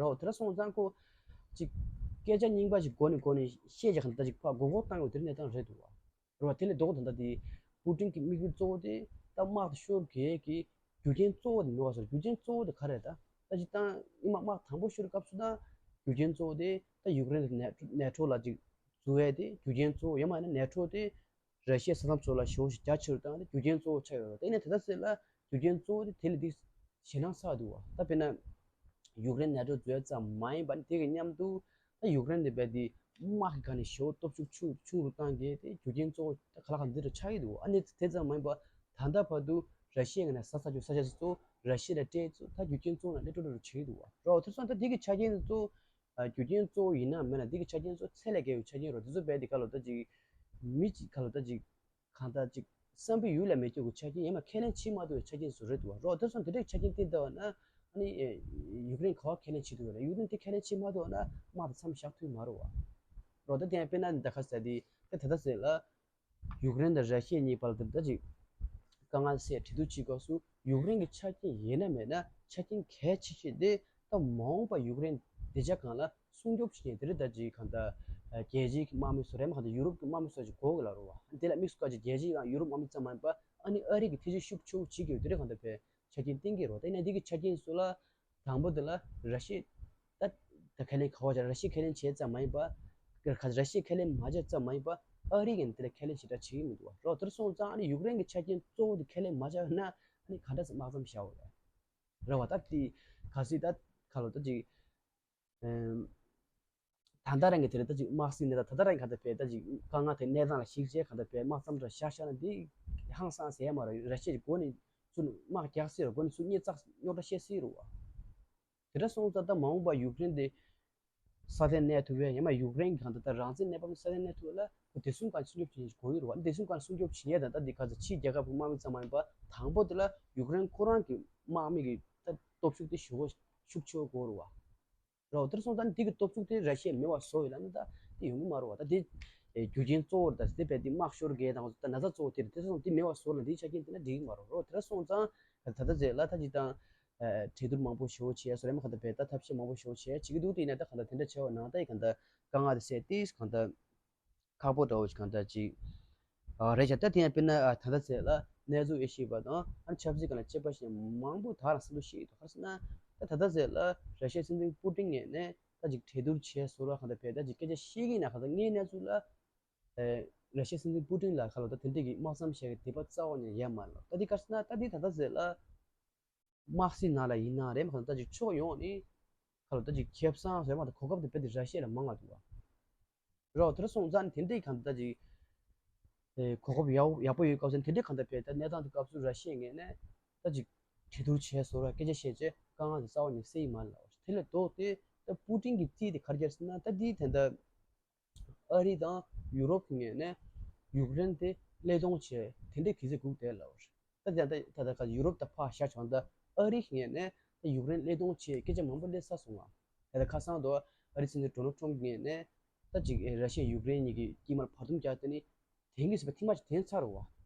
རོ། དེ་འདྲ་སོང་ཙང་ཁོ་ཅིག་སྐད་ཆ་རྙིང་པ་ཞིག་གོ་ནས་གོ་ནས་བཤད་ཀྱི་གང་ལྟར་ཅིག་ཕར་མགོ་སྐོར་བཏང་ཡོད་དེ་རིང་གནས་སྟངས་རེད་འདུག་བ། རོ། དེ་ལས་ལྡོག་ད་ལྟ་དེ་པུ་ཏིན་གྱི་དམིགས་ཡུལ་གཙོ་བོ་དེ་ད་དམག་དེ་ཤོར་གི་ཡས་ཀྱི་རྒྱུ་རྐྱེན་གཙོ་བོ་དེ་མེད་པ་བཟོ་རྒྱུ་རྐྱེན་གཙོ་བོ་དེ་ག་རེ་རེད། ད་ད་ཅིག་ད་ཉི་མ་དམག་དང་པོ་ཤོར་སྐབས་སུ་ད་རྒྱུ་རྐྱེན་གཙོ་བོ་དེ་ད་ཡུཀ་རེན་དང་ནེ་ཊོ་ལ་ཅིག་འཛུལ་ཡས་དེ་རྒྱུ་རྐྱེན་གཙོ་བོ་ཡང་མིན་ན་ནེ་ཊོ་དེ་ར་ཤི་ཡའི་ས་མཚམས་ཚོ་ལ་ཞེ་པོ་ཞིག་རྒྱ་ཆེ་རུ་བཏང་སྟེ་རྒྱུ་རྐྱེན་གཙོ་བོ་ཆགས་ཡོད་རེད། དེ་ནས་དེ་ལྟར་ཟེར་ལ་རྒྱུ་རྐྱེན་གཙོ་བོ་དེ་དེ་ལས་དེ་ཞེད་སྣང་ཚ་འདུག་བ། ད་དཔེར་ན་ཡུཀ་རེན་ནེ་ཊོ་འཛུལ་ཙམ་མ་ཡིན་པ་ནི་དེ་གི་མཉམ་དུ་ད་ཡུཀ་རེན་དེ་བས་དེ་དམག་གི་སྒང་ནས་ཞེ་པོ་སྟོབས་ཤུགས་ཆུང་ཆུང་རུ་བཏང་གི་དེ་རྒྱུ་རྐྱེན་གཙོ་བོ་ད་ག་ལ་གང་འདི་རུ་ཆགས་ཀྱི་འདུག་ཨ་ནི་དེ་ཙམ་མ་ཡིན་པ་ད་ལྟ་བར་དུ་ར་ཤི་ཡའི་ངོས་ནས་ས་ས་ཆ་ས་ཆ་ཚོ་ར་ཤི་ཡ་ལ་སྤྲད་ཚོ་ད་རྒྱུ་རྐྱེན་གཙོ་བོ་ནང་སླེབས་འགྲོ་འགྲོ་རུ་བྱེད་ཀྱི་འདུག་བ། རོ། དེ་སོང་ད་དེ་གི་ཆ་རྐྱེན་གཙོ་བོ་ཨ་རྒྱུ་རྐྱེན་གཙོ་བོ་ཡིན་ན་མིན་ན་འདི་གི་ཆ་རྐྱེན་གཙོ་ཚད་ལས་བརྒལ་བའི་ཆ་རྐྱེན་རོ། དེ་ཚོ་རྦད་དེ་ག་ལོ་ད་ཅིག་མི་ཅིག་ག་ལོ་ད་ཅིག་གང་ལྟར་ཅིག་བསམ་པའི་ཡུལ་ལས་མི་སྐྱོ་གི་ཆ་རྐྱེན་ཡིན་མ་ཁས་ལེན་བྱེད་མ་ཐུབ་པའི་ཆ་རྐྱེན་ཚོ་རེད་འདུག་བ། རོ། དེ་སོང་དེ་འདྲའི་ཆ་རྐྱེན་བསྟན་བསྡད་པ་ན་ཨ་ནི་ཡུཀ་རེན་ག་བ་ཁས་ལེན་བྱེད་ཐུབ་ཡོད་རེད། ཡུཀ་རེན་དེ་ཁས་ལེན་བྱེད་མ་ཐུབ་ན་དམག་དེ་མཚམས་བཞག་ཐུབ་མ་རེད་བ། རོ། ད་དེ་ཡང་དཔེར་ན་ད་ག་ཟེར་དེ་ད་ད་ད་ཟེར་ལ། ཡུཀ་རེན་དང་ར་ཤི་ཡ་གཉིས་བར་དུ་ད་ཅིག་དཀའ་ངལ་སེལ་གྲོས་བསྡུར་བྱེད་སྐབས་སུ་ཡུཀ་རེན་གྱི་ཆ་རྐྱེན་ཡིན་ན་མེད་ན་ཆ་རྐྱེན་གལ་ཆེ་ཤོས་དེ་ད་མ་འོངས་པ་ཡུཀ་རེན་བདེ་འཇགས་སྒང་ལ་སྲུང་སྐྱོབ་བྱེད་མཁན་དེ་རེད། ད་ཅིག་གང་ལྟར་རྒྱལ་སྤྱིའི་དམག་མི་ཚོ་རེད་མ་གང་ལྟར་ཡུ་རོབ་ཀྱི་དམག་མི་ཚོ་ཅིག་དགོས་ཀྱི་ལ་རུ་བ། དེ་ལ་དམིགས་སུ་བཀར་ཅིག་རྒྱལ་སྤྱིའི་ཡང་ཡུ་རོབ་དམག་མི་ཙམ་མ་ཡིན་པ་ཨ་ནི་ཨ་རི་གི་ཐེ་ཇུས་ཤུགས་ཆེ་བོ་བྱེད་ཀྱི་ཡོད་དེ་རེད། གང་ལྟར་བས་ཆ་རྐྱེན་བསྟན་གྱི་རོ། ད་ཡིན་ན་འདི་གི་ཆ་རྐྱེན་ཚོ་ལ་དང་པོ་དེ་ལ་ར་ཤི་ཡ་ད་ ད་ཁས་ལེན་ག་བ་བྱས་ར་ཤི་ཡས་ཁས་ལེན་བྱས་ཙམ་མ་ཡིན་པ། ར་ཤི་ཡས་ཁས་ལེན་མ་བྱས་ཙམ་མ་ཡིན་པ། ཨ་རི་གིས་དེ་ལ་ཁས་ལེན་ཞེ་དྲག་བྱེད་ཀྱི་མི་འདུག་བ། རོ་དེར་སོང་ཙང་ཨ་ནི་ཡུཀ་རེན་གྱི་ཆ་རྐྱེན་གཙོ་བོ་དེ་ཁས་ལེན་མ་བྱས་ན་ཨ་ནི་ག་འདྲ་སེ་དམག་མཚམས་བཞག་འོ་རེད། རེད་བ། ད་དེ་གལ་སྲིད་ད་ག་ལོ་ད་ཅིག་ཨེམ། ད་ལྟ་རང་གི་དེ་ལ་ད་ཅིག་དམག་སྲིད་གནས་སྟངས་ད་ལྟ་རང་གི་ག་ད་བས་ད་ཅིག་དཀའ་ངལ་དེ་གནས་སྟངས་ལ་གཞིགས་བྱས་ག་ད་བས་དམག་མཚམས་འདྲ་བཞག་བཞག་ན་འདི་ཧང་སངས་ཟེར་ཡ་མ་རེད། ར་ཤི་ཡས་ཀྱི་འགོ་ནས་ཚུར་དམག་རྒྱག་སྲིད་ར། འགོ་ནས་ཚུར་གཉེར་ཚགས་རྙོག་དྲ་བཤད་སྲིད་ར་བ། དེ་འདྲ་སོང་ཙང་ད་མ་འོངས་པ་ཡུཀ་རེན་དེ་སྲ་བརྟན་གནས་ཐུབ་ཡས་ཡང་མ་ཡུཀ་རེན་གྱི་གང་ལྟར་ད་རང་བཙན་གནས་བབ་སྲ་བརྟན་གནས་ཐུབ་ཡས་ལ་ཁོ་བདེ་སྲུང་ཁང་སྲུང་སྐྱོབ་བྱེད་དགོས་ཀྱི་རེད་བ། བདེ་སྲུང་ཁང་སྲུང་སྐྱོབ་བྱེད་ཡས་དང་ད་འདི་ག་ཚོད་ཕྱིའི་རྒྱལ་ཁབ་ཀྱི་དམག་མི་ཙམ་མ་ཡིན་པ། དང་པོ་དེ་ལ་ཡུཀ་རེན་ཁོ་རང་གི་དམག་མི་གི་ད་སྟོབས་ཤུགས་དེ་ཞུ་གོ་ཤུགས་ཆེ་བ་དགོས་རེད་བ། རེད་བ། དེར་སོང་ཙང་འདི་གི་སྟོབས་ཤུགས་དེ་ར་ཤི་ཡས་མེད་པ་བཟོ་ཡོད་ལ་ནི་ད་དེ་ཡོང་གི་མ་རེད་བ། ད་དེ་རྒྱུ་རྐྱེན་གཙོ་བོ་རེད། ད་དེ་བས་དེ་དམག་ཤོར་གས་དང་ད་ན་ཚ་གཙོ་བོ་དེ་རེད། དེ་སོང་དེ་མེད་པ་བཟོ་ལ་འདིའི་ཆ་རྐྱེན་དེ་ན་འགྲིག་གི་མ་རེད། རེད་བ། དེར་སོང་ཙང་ད་ད་ད་ཟེར་ལ་ད་ཅིག་དང་། གྲོས་བསྡུར་མང་པོ་ཞེ་པོ་བྱས་སོ་རེད། མ་ག་ད་བས་ད་ཐབས་ཤེས་མང་པོ་ཞེ་པོ་བྱས་བྱེད་ཀྱི་འདུག་དེ་ཡིན་ན་ད་གང་ལྟར་དེ་འདྲ་བྱས་པ་ནང་ད་ཡི་གང་ལྟར་དཀའ་ངལ་དེ་སེལ་ཏེ་གང་ལྟར་ཁག་པོ་འདྲ་བོ་ཞིག་གང་ལྟར་ཅིག་རེད་ཤག་ད་དེ་ཡང་དཔེར་ན་ད་ལྟ་ཟེར་ལ་གནས་ཚུལ་ཨེ་ཤེས་པ་དང་ཨ་ཆབ་སྲིད་སྒང་ལ་དཔྱད་པ་ཞིག་མང་པོ་ད་རང་སེམས་ཚོར་ཤེས་ཡོད་དོ། ག་རེ་ཟེར་ན་ད་ད་ལྟ་ཟེར་ལ་ར་ཤི་ཡའི་སྲིད་འཛིན་པུ་ཏིན་ངོས་ནས་ད་ཅིག་གྲོས་བསྡུར་བྱས་སོ་ར་གང་ལྟར་བས་ད་ཅིག་སྐད་ཆ་བཤད་ཀྱི་ཡིན་ན་གང་ལྟར་ངའི་གནས་ཚུལ་ལ། ར་ཤི་ཡའི་སྲིད་འཛིན་པུ་ཏིན་ལ་ག་ལོ་ད་དེ་འདྲས་ཀྱི་དམག་མཚམས་བཞག་གི་དད་པ་རྩ་བ་ནས་ཡོད་མ་རེད་ལ། ད་འདི་ག་རེ་ཟེར་ན་ད་འདི་ད་ལྟ་ཟེར་ལ། དམག་སྲིད་ནང་ལ་ཡིན་ན་རེད། མ་ག་ད་ཅིག་ཕྱོགས་ཡོངས་ནས་ག་ལོ་ད་ཅིག་ཁེ་བཟང་ཟེར་མ་ད་གོ་སྐབས་དེ་རྦད་དེ་ར་ཤི་ཡ་ལ་མང་ང་འདུག་བ། རོ་དེར་སོང་ཙང་དེ་འདྲས་གང་ད་ཅིག་གོ་སྐབས་ཡག་ཡག་པོ་ཡོད་སྐབས་སུ་དེ་འདྲས་གང་ད་བས་ད་གནས་སྟངས་དེ་སྐབས་སུ་ར་ཤི་ཡའི་ངོས་ནས་ད་ཅིག་གྲོས་བསྡུར་བྱས་སོ་ར་སྐད་ཆ་བཤད་བྱས་དཀའ་ངལ་དེ་རྩ་བ་ནས་སེལ་ཡི་མ་རེད་ལ། དེ་ལས་ལྡོག་སྟེ་ད་པུ་ཏིན་གྱི་རྩིས་དེ་ག་རེ་རྒྱབ་ཟེར་ན་ད་འདི་དེ་འདྲ། ཨ་རི་དང་ཡུ་རོབ་ཀྱི་ངོས་ནས་ཡུཀ་རེན་དེ་བློས་གཏོང་བྱས་དེ་འདྲའི་གི་ཚེ་སྒུག་བསྡད་ལབ་པ་རེད། ད་ད་ད་ད་ད་ཡུ་རོབ་ད་ཕར་བཞག་བྱུང་ད་ཨ་རི་ངོས་ནས་ད་ཡུཀ་རེན་བློས་གཏོང་བྱས་སྐད་ཆ་མང་པོ་སླེབས་ཚར་སོང་ང་། ད་ད་ཁ་སང་དུ་ཨ་རི་སྲིད་འཛིན་ཌོ་ནལ་ཊམ་ངོས་ནས་ད་ཅིག་ར་ཤི་ཡ་ཡུཀ་རེན་གཉིས་ཀྱི་དཀྱིལ་མར་བར་འདུམ་རྒྱག་དེ་ནི་དེང་གི་སྲིད་པ་ཐེངས་མ་ཅིག་དེང་ཚར་བ།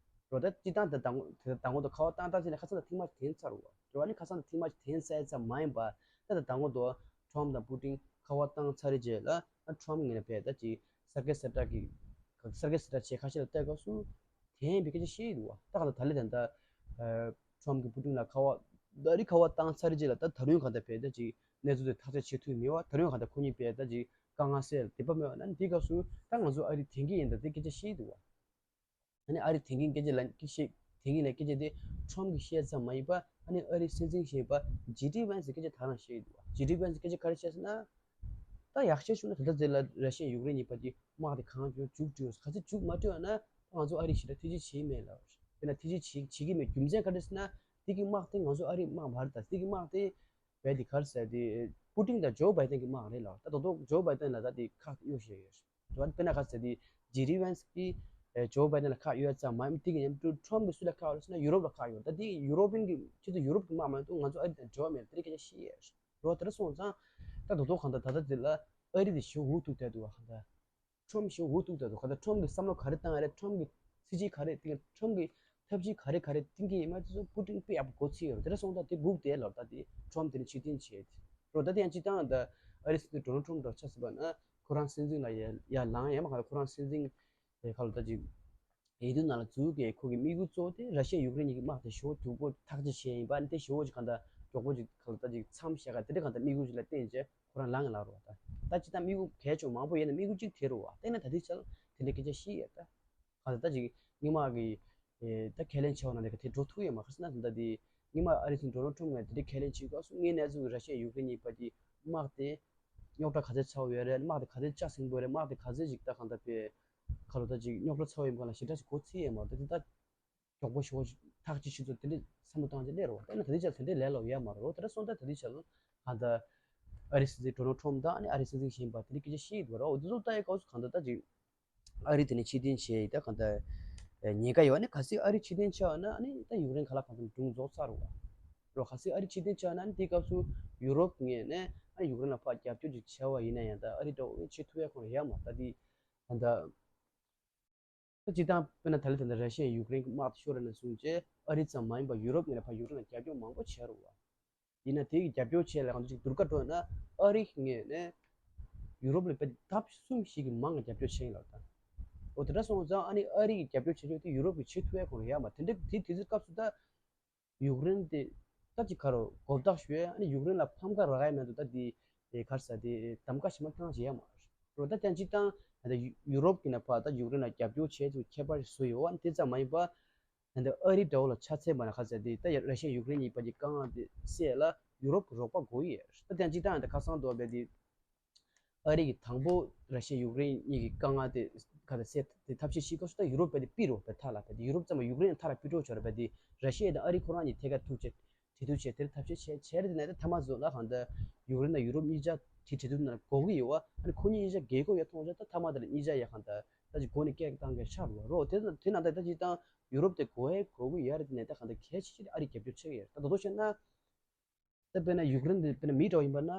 རོ་ད་སྤྱི་བཏང་ད་དང་དེ་དང་པོ་དུ་ཁ་བ་བཏང་སྟངས་ཅིག་ལ་ཁ་སང་ད་ཐེངས་མ་ཅིག་དེང་ཚར་བ། རེད་བ། ནི་ཁ་སང་དུ་ཐེངས་མ་ཅིག་དེང་ཚར་ཙམ་མ་ཡིན་པ། ད་ད་དང་པོ་དུ་ཊམ་དང་པུ་ཏིན་ཁ་བ་བཏང་ཚར་རྗེས་ལ་ཨ་ཊམ་ངོས་ནས་བས་ད་ཅིག་གསར་བརྗེ་གསལ་བསྒྲགས་ཀྱི་གསར་བརྗེ་གསལ་བསྒྲགས་བྱས་ཁ་ཤས་ལ་བལྟས་སྐབས་སུ་དེ་ཡིན་པའི་སྐད་ཆ་བཤད་ཀྱི་འདུག་བ། ད་ག་ད་ད་ལས་ད་ད་ཊམ་གྱི་པུ་ཏིན་ལ་ཁ་བ་ད་རི་ཁ་བ་བཏང་ཚར་རྗེས་ལ་ད་ད་རུང་ག་ད་བས་ད་ཅིག་གནས་ཚུལ་དེ་ཐག་གཅོད་བྱེད་ཐུབ་མེད་བ། ད་རུང་ག་ད་ཁོ་གཉིས་བས་ད་ཅིག་དཀའ་ངལ་སེལ་དེ་པ་མེད་བ་ན་འདི་སྐབས་སུ་ད་ང་ཚོ་ཨ་རི་དེང་གི་ཡིན་ད་དེ་སྐད་ཆ་བཤད་ཀྱི་འདུག་བ། ཨ་ནི་ཨ་རི་དེང་གི་སྐད་ཆ་ལ་སྐད་ཆ་དེང་གི་ལ་སྐད་ཆ་དེ་ཊམ་གྱིས་བཤད་ཙམ་མ་ཡིན་པ། ཨ་ནི་ཨ་རི་སྲིད་འཛིན་ཞིག་ཡིན་པ་ཇེ་ཌི་ཝན་སི་སྐད་ཆ་ད་རང་བཤད་ཀྱི་འདུག་བ། ཇེ་ཌི་ཝན་སི་སྐད་ཆ་ག་རེ་བཤད་ཟེར་ན། ད་ཡག་ཤོས་ཤོད་ན་ད་ལྟ་ཟེར་ལ་ར་ཤི་ཡ་ཡུཀ་རེན་གཉིས་བར་གྱི་དམག་དེ་གང་མགྱོགས་མཇུག་སྒྲིལ་ཡོང་། ག་ཚོད་མཇུག་མ་སྒྲིལ་བ་ན་ང་ཚོ་ཨ་རི་ཞེ་དྲག་ཐེ་ཇུས་བྱེད་མེད་ལབ། དཔེར་ན་ཐེ་ཇུས་བྱེད་བྱེད་ཀྱི་མེད། རྒྱུ་མཚན་ག་རེ་ཟེར་ན་དེ་གི་དམག་དེ་ང་ཚོ་ཨ་རི་དམག་མ་རེད། ད་དེ་གི་དམག་དེ་བས་དེ་ག་རེ་ཟེར་དེ་པུ་ཏིན་དང་ཇོ་བྷའི་ཏན་གི་དམག་རེད་ལབ། ད་དོ་དོ་ཇོ་བྷའི་ཏན་ལ་ད་དེ་ཁག་གཡོག་བཞག་ཡོད། དཔེར་ན་ག་རེ་ཟེར་དེ་ཇེ་ཌི་ཝན་སི་གི་ཇོ་བྷའི་ཏན་ལ་ཁག་ཡོད་ཙམ་མ་ཡིན་དེ་གི་མཉམ་དུ་ཊམ་གི་སུ་ལ་ཁག་ཡོད་ཟེར་ན་ཡུ་རོབ་ལ་ཁག་ཡོད། ད་དེ་ཡུ་རོབ་པན་གི་ཁྱེད་ཚོ་ཡུ་རོབ་གི་དམག་མ་གཏོགས་ང་ཚོ་ཨ་རི་དང་འབྲེལ་བ་མེད་དེ་རིགས་སྐད་ཆ་བཤད་ཡོད། རོ་དེར་སོང་ཙང་། ད་དོ་དོ་གང་ལྟར་ད་ལྟ་དེ་ལ་ཨ་རི་དེ་ཞེ་འུ་ཐུག་བསྡད་འདུག་བ། གང་ལྟར། ཁྲོམ་ཞེ་འུ་ཐུག་བསྡད་འདུག་གང་ལྟར་ཁྲོམ་གྱི་བསམ་བློ་ག་རེ་བཏང་ཡ་རེད། ཁྲོམ་གྱི་སྲིད་ཇུས་ག་རེ་བཏིང་། ཁྲོམ་གྱི་ཐབས་ཇུས་ག་རེ་ག་རེ་བཏིང་གི་ཡིན་མ་དེ་ཚོ་པུ་ཏིན་དཔེ་ཡག་པོ་གོ་ཚོད་ཡོད་རེད། དེ་འདྲ་སོང་ཙང་དེ་སྒུག་བསྡད་ལབ། ད་དེ་ཁྲོམ་དེ་ནི་ཕྱིར་འཐེན་བྱས་ཏེ། རོ་ད་དེ་ཡང་སྤྱིར་བཏང་ད་ཨ་རི་སྲིད་འཛིན་ཌོ་ནལ་ཁྲོམ་འདྲ་ཆ་བཞག་པ་ན་ཁོ་རང་སྲིད་འཛིན་ལ་ཡར་ཡར་ལངས་ཡ་མ་གང་ལྟར་ཁོ་རང་སྲིད་འཛིན་དེ་ཁ་ལོ་ད་ཅིག་འོས་བསྡུ་ནང་ལ་འཛུལ་གི་ཁོ་གི་དམིགས་ཡུལ་གཙོ་བོ་དེ་ར་ཤི་ཡ་ཡུཀ་རེན་གཉིས་ཀྱི་དམག་དེ་ཞེ་པོ་མགྱོགས་པོ་ཐག་གཅོད་བྱས་ཡིན་པ་ནི་དེ་ཞེ་པོ་ཅིག་གང་ལྟར་མགྱོགས་པོ་ཅིག་ཁ་ལོ་ད་ཅིག་མཚམས་བཞག་ག་དེ་འདྲ་གང་ལྟར་དམིགས་ཡུལ་ཅིག་ལ་བརྟེན་བྱས་ཁོ་རང་ལངས་ཡ་ལ་རོ་ད། ད་ཅི་ད་དམིགས་ཡུལ་གལ་ཆེ་མང་པོ་ཡོད་ན་དམིགས་ཡུལ་གཅིག་དེ་རོ་བ། དེ་ན་ད་དེ་ཆ་ལ་དེ་འདྲ་སྐད་ཆ་བཤད་ཡ་ད། གང་ལྟར་ད་ཅིག་སྔོན་མ་གི་ཨེ་ད་ཁས་ལེན་བྱས་པ་ན་དེ་ག་དེ་འགྲོ་ཐུབ་ཡོད་མ་རེད། ཟེར་ན་ད་དེ་སྔོན་མ་ཨ་རི་སྲིད་འཛིན་ཌོ་ནལ་ཁྲོམ་ངས་དེ་འདྲའི་ཁས་ལེན་བྱེད་སྐབས་སུ་ངའི་གནས་ཚུལ་གྱི་ར་ཤི་ཡ་ཡུཀ་རེན་གཉིས་བར་གྱི་དམག་དེ་རྙོག་དྲ་ག་ཚད་ཚ་བོ་ཡོད་རེད། དམག་དེ་ག་ཚད་ལྕགས་ཟིང་པོ་རེད། དམག་དེ་ག་ཚད་ཅིག་ད་གང་ལྟར་པའི་ཁ་ལོ་ད་ཅིག་རྙོག་དྲ་ཚ་བོ་ཡིན་པ་ལ་ཞེ་དྲག་ཅིག་གོ་ཚོད་ཡོད་མ་རེད། ད་དེ་ད་མགྱོགས་པོ་ཞེ་པོ་ཐག་གཅོད་བྱེད་ཚུལ་དེ་འདྲ་བསམ་བློ་བཏང་རྗེས་སླེབས་རོགས། དེ་ན་ད་ལྟའི་ཆར་དེ་འདྲའི་ལས་སླ་པོ་ཡོད་མ་རེད། དེ་འདྲ་སོང་ཙང་ད་ལྟའི་ཆར་གང་ལྟར་ཨ་རི་སྲིད་འཛིན་ཌོ་ནལ་ཁྲོམ་དང་ཨ་ནི་ཨ་རི་སྲིད་འཛིན་གཞན་པ་དེ་འདྲའི་སྐད་ཆ་བཤད་ཡོད་རོགས། འོ་དེ་ཚོ་ལྟ་ཡི་སྐབས་སུ་གང་ལྟར་ད་ཅིག་ཨ་རི་དེ་ནས་ཕྱིར་འཐེན་བྱས་ཡིན། ད་གང་ལྟར་ཉེན་ཁ་ཡོད་ནི་གལ་སྲིད་ཨ་རི་ཕྱིར་འཐེན་ཆགས་ན་ནི་ད་ཡུཀ་རེན་ག་ལ་གང་འཚམ་སྒྲུང་རྫོགས་ཚར་རོ། རོ་གལ་སྲིད་ཨ་རི་ཕྱིར་འཐེན་ཆགས་ན་ནི་དེའི་སྐབས་སུ་ཡུ་རོབ་ངོས་ནས་ཨ་ནི་ཡུཀ་རེན་ལ་ཕར་རྒྱབ་སྐྱོར་ཅིག་བྱས་པ་ཡིན་ན་ཡང་ད་ཨ་རི་འདྲ་བོ་བྱེད་ཐུབ་ཡ་ཁོ་རང་ཡོད་མ་རེད། ད་དེ་གང་ལྟར། ད་སྤྱིར་བཏང་དཔེར་ན་ད་ལྟ་ད་ལྟ་ར་ཤི་ཡས་ཡུཀ་རེན་གྱི་དམག་དེ་ཤོར་ར་ནས་བཟུང་བྱས་ཨ་རི་ཙམ་མ་ཡིན་པར་ཡུ་རོབ་ངོས་ནས་ཕར་ཡུཀ་རེན་ལ་རྒྱབ་སྐྱོར་མང་པོ་བྱས་རེད་བ། ཡིན་ན་དེ་གི་རྒྱབ་སྐྱོར་བྱས་ལ་གང་ཅིག་སྡུར་ཁ་འགྲོ་ན་ཨ་རི་ངོས་ནས་ཡུ་རོབ་ལ་དཔེ་ལྡབ་གསུམ་བཞི་གི་མང་བ་རྒྱབ་སྐྱོར་བྱས་ཡིན་ལབ་ད། འོ་དེ་འདྲ་སོང་ཙང་ཨ་ནི་ཨ་རི་གི་རྒྱབ་སྐྱོར་བྱེད་ཕྱོགས་དེ་ཡུ་རོབ་ཀྱིས་བྱེད་ཐུབ་ཡ་ཁོ་རང་ཡོད་མ་རེད། དེ་འདྲ་དེ་དུས་ཚོད་སྐབས་སུ་ད། ཡུཀ་རེན་དེ་ད་ཅིག་ག་རོ་གོ་བརྡ་ཞུ་ཡ། ཨ་ནི་ཡུཀ་རེན་ལ་ཕམ་ཁ་རག་ཡ་མེད་འདུག་ད་དེ་ དེ་ག་རེ་ཟེར་དེ་གདམ་ག་ཞིག་མ་བཏང་བྱས་ཡ་མ་རེད། ད་ལྟ་སྤྱིར་བཏང་ད་ཡུ་རོབ་ཀྱི་ནང་ཕར་ད་ཡུཀ་རེན་ལ་རྒྱབ་སྐྱོར་བྱས་ཚུལ་ཁྱད་པར་བཟོ་ཡོད་པ་དེ་ཙམ་མ་ཡིན་པ། ད་ལྟ་ཨ་རི་འདྲ་བོ་ལ་ཆ་མཚོན་པ་ན་ག་རེ་ཟེར་དེ་ད་ར་ཤི་ཡ་ཡུཀ་རེན་གཉིས་བར་གྱི་དཀའ་ངལ་དེ་སེལ་ཡ་ལ་ཡུ་རོབ་ཀྱི་རོགས་པ་དགོས་ཀྱི་ཡོད་རེད། ད་ལྟ་སྤྱིར་བཏང་ད་ཁ་སང་དུ་བ་བས་དེ། ཨ་རི་གིས་དང་པོ་ར་ཤི་ཡ་ཡུཀ་རེན་གཉིས་ཀྱི་དཀའ་ངལ་དེ་ག་ཚོད་སེལ་ཐབས་ཤེས་བྱེད་སྐབས་སུ་ད་ཡུ་རོབ་བས་དེ་ཕུད་རོགས་བས་མཐའ་ལ་བས་དེ་ཡུ་རོབ་ཙམ་མ་ཡུཀ་རེན་མཐའ་ལ་ཕུད་རོགས་བྱས་རོགས་བས་དེ་ར་ཤི་ཡ་དང་ཨ་རི་ཁོ་རང་གཉིས་ཐད་ཀར་ཐུག་བྱས་གྲོས་བསྡུར་བྱས་དེར་ཐབས་ཤེས་བྱས་བྱས་རེད། དེ་ནས་ད་མཐའ་མ་བཟོ་ལ་གང་ལྟར་ཡུཀ་རེན་དང་ཡུ་རོབ་གཉིས་ཆ་དེ་གྲོས་བསྡུར་ནང་དགོས་ཀྱི་ཡོད་པ། ཨ་ནི་ཁོ་གཉིས་གཉིས་ཆ་རྒྱལ་ཁབ་ཡོད་མཐོང་ཆ་ད་མཐའ་མ་དེ་ལ་གཉིས་ཆ་ཡ་གང་ལྟར་ད་ཅིག་སྒོ་ནས་སྐད་བཏང་མཁན་ཆགས་རོགས་རོགས་དེ་དེ་ནང་ད་ད་ཅིག་ད་ཡུ་རོབ་དེ་དགོས་ཡ་དགོས་ཀྱི་ཡོད་རེད། དེ་ནས་ད་གང་ལྟར་གལ་ཆེ་ཆེ་ཨ་རི་རྒྱབ་སྐྱོར་བྱེད་ཀྱི་ཡོད་རེད། ད་དོ་དོ་བྱས་ན། ད་དཔེར་ན་ཡུཀ་རེན་དེ་དཔེར་ན་མི་འདྲ་བ་ཡིན་པ་ན།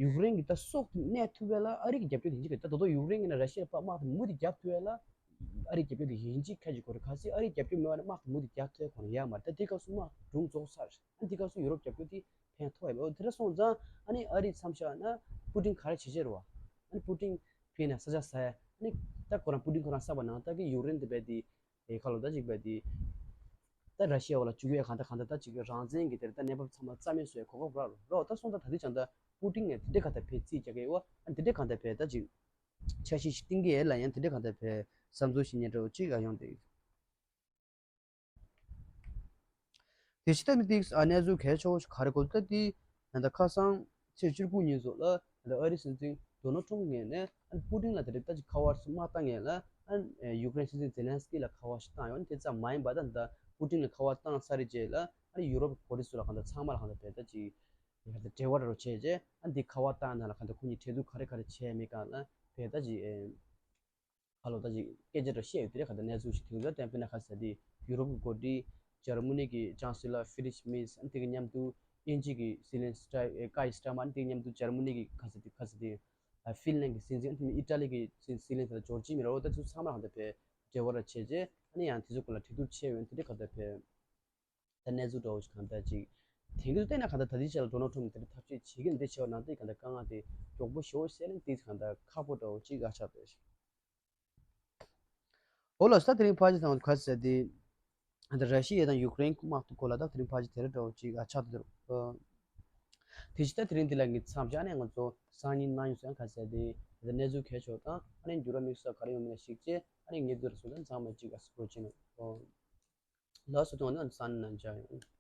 ཡུཀ་རེན་གྱི་ད་སྲོག་དེ་གནས་ཐུབ་པ་ལ་ཨ་རི་གི་རྒྱབ་སྐྱོར་དེ་ཡིན་གྱི་རེད། ད་དོ་དོ་ཡུཀ་རེན་གྱི་ནང་ར་ཤི་ཡའི་དམག་དེ་མུ་མཐུད་རྒྱབ་ཐུབ་པ་ལ་ཨ་རི་རྒྱབ་སྐྱོར་དེ་ཡིན་གཅིག་ཁ་ཅིག་དགོས་རེད། གལ་སྲིད་ཨ་རི་རྒྱབ་སྐྱོར་མེད་པ་ན་དམག་དེ་མུ་མཐུད་རྒྱག་ཐུབ་ཡ་ཁོ་རང་ཡོད་མ་རེད། ད་དེ་སྐབས་སུ་དམག་སྒྲུང་རྫོགས་ཚར་རེད། ཨ་དེ་སྐབས་སུ་ཡུ་རོབ་རྒྱབ་སྐྱོར་དེ་ཕན་ཐོགས་ཡོད་མ་རེད། དེ་འདྲ་སོང་ཙང་ཨ་ནི་ཨ་རི་མཚམས་བཞག་ན་པུ་ཏིན་ག་རེ་བྱེད་བྱེད་རེད་བ། ཨ་ནི་པུ་ཏིན་ཕེབས་ནས་ས་ཆ་ཟ་ཡ། ཨ་ནི་ད་ཁོ་རང་པུ་ཏིན་ཁོ་རང་བསམ་པ་ནང་ལྟར་གྱི་ཡུཀ་རེན་དེ་བས་དེ། ཨེ་ཁ་ལོ་ད་ཅིག་བས་དེ། ད་ར་ཤི་ཡ་བ་ལ་བཅུག་ཡ་གང་ལྟར་གང་ལྟར་ད་ཅིག་རང་བཙན་གྱི་དེར་ད་གནས་བབ་ཚང་མ་རྩ་མེད་བཟོ་ཡ་གོ་སྐབས་རག་རོགས། ད་སོང་ད་ད་དེ་ཅང་ད་པུ་ཏིན་ནས་དེ་འདྲ་གང་ལྟར་བས་རྩིས་རྒྱག་གི་ཡོད་ཨ། དེ་འདྲ་གང་ལྟར་བས་ད་ཅིག་འཆར་གཞི་ཞིག་བཏིང་གི་ཡོད་ལ་ཡང་དེ་འདྲ་གང་ལྟར་བས་བསམ་ཚུལ་ཞིག་ཉན་འདྲ་བོ་ཅིག་ཨ་ཡོང་དེ། དེ་ཕྱི་ད་ནི་ཏིག་ཨ་གནས་ཚུལ་གལ་ཆེ་བོ་ཞིག་ག་རེ་གོ་ད་དེ་ད་ཁ་སང་ཚེས་བཅུ་དགུ་ཉིན་སོགས་ལ་ད་ཨ་རིའི་སྲིད་འཛིན་ཌོ་ནལ་ཊམ་ངོས་ནས་ཨ་པུ་ཏིན་ལ་དེ་རིགས་ད་ཅིག་ཁ་པར་མ་བཏང་ངེས་ལ་ཨ་ཡུཀ་རེན་སྲིད་འཛིན་ཛེ་ལན་སི་ཀི་ལ་ཁ་པར་ཞིག་བཏང་ཡོད། དེ་ཙམ་མ་ཡིན་པ་ད་ད་པུ་ཏིན་ལ་ཁ་པར་བཏང་ཚར་རེད་རྗེས་ལ་ཨ་ཡུ་རོབ་གོ་སྒྲིག་སུ་ལ་གང་ལྟར་ཚང་མ་ལ་གང་ལྟར་བས་ད་ཅིག་ཡར་ད་འབྲེལ་བ་རོ་བྱས་རྗེས་ཨ་འདི་ཁ་པར་བཏང་ན་ལ་གང་ལྟར་ཁོ་གཉིས་གྲོས་བསྡུར་ག་རེ་ག་རེ་བྱས་མེད་གང་ལ་བས་ད་ཅིག་ཁ་ལོ་ད་ཅིག་སྐད་ཆ་འདྲ་བཤད་ཡོད་དེ་རེད། ག་ད་གནས་ཚུལ་ཞིག་དེ་ཚོ་བསྟན་པས་ན་ག་ཟེར་དེ་ཡུ་རོབ་ཀྱི་འགོ་ཁྲིད་འཇར་མ་ནི་གི་ཅང་སི་ལར་ཧྥི་རིད་རིཆ་མེར་ཨ་དེ་གི་མཉམ་དུ་དབྱིན་ཇི་གི་སྲིད་བློན་སི་ཊར་ཀའི་སི་ཊར་མར་དེ་གི་མཉམ་དུ་འཇར་མ་ནི་གི་ག་ཟེར་དེ་ག་ཟེར་དེ་ཧྥིན་ལན་གི་སྲིད་འཛིན་ཨ་དེ་ཨི་ཊ་ལི་གི་སྲིད་བློན་དེ་ལ་ཇོར་ཇི་མེ་ལོ་ད་ཚོ་ཚང་མ་ལ་ག་ད་བས་འབྲེལ་བ་ར་བྱས་རྗེས་ཨ་ནི་ཡང་དེ་ཚོ་སྐོར་ལ་གྲོས་བསྡུར་བྱས་ཡོད་དེ་རེད། ག་ད་བས་ད་གནས་ཚུལ་འདྲ་བོ་ཞིག་གང་ལྟར་ཅིག་དེང་དུས་བལྟས་ན་གང་ལྟར་ད་ལྟའི་ཆ་ལ་ཌོ་ནལ་ཊམ་དེ་འདྲ་ཐབས་ཤེས་བྱེད་ཀྱི་འདི་བྱས་པ་ནང་བཞིན་གང་ལྟར་དཀའ་ངལ་དེ་མགྱོགས་པོ་ཞེ་པོ་སེལ་ནས་དེ་གང་ལྟར་ཁག་པོ་འདྲ་བོ་ཅིག་ཨ་ཆགས་བསྡད་ཤག་འོ་ལགས་སོ། ད་དེ་རིང་ཕལ་ཆེར་ཚང་མ་ག་ཟེར་དེ་ད་ར་ཤི་ཡ་དང་ཡུཀ་རེན་དམག་དེ་སྐོར་ལ་ད་དེ་རིང་ཕལ་ཆེར་དེ་རེད་འདྲ་བོ་ཅིག་ཨ་ཆགས་བསྡད་འདུག་དེ་བཞིན་ད་དེ་རིང་འདི་ལ་ངས་མཚམས་བཞག་ནས་ང་ཚོ་སང་ཉིན་གནངས་ཉིན་སོང་ཡང་ག་ཟེར་དེ་ད་གནས་ཚུལ་གལ་ཆེ་བ་དང་ཨ་ནི་འགྱུར་བ་དམིགས་བསལ་ག་རེ་ཡོང་མིན་ལ་གཞིགས་བྱས་ཨ་ནི་ངས་འདི་རུ་སོང་ད་ཚང་མ་ཅིག་ཨ་སི་པོ་ཅི་ནོ། ལགས་སོ། དེ་ནས་སང་ཉིན་ནང་མཇལ་ཡོང་།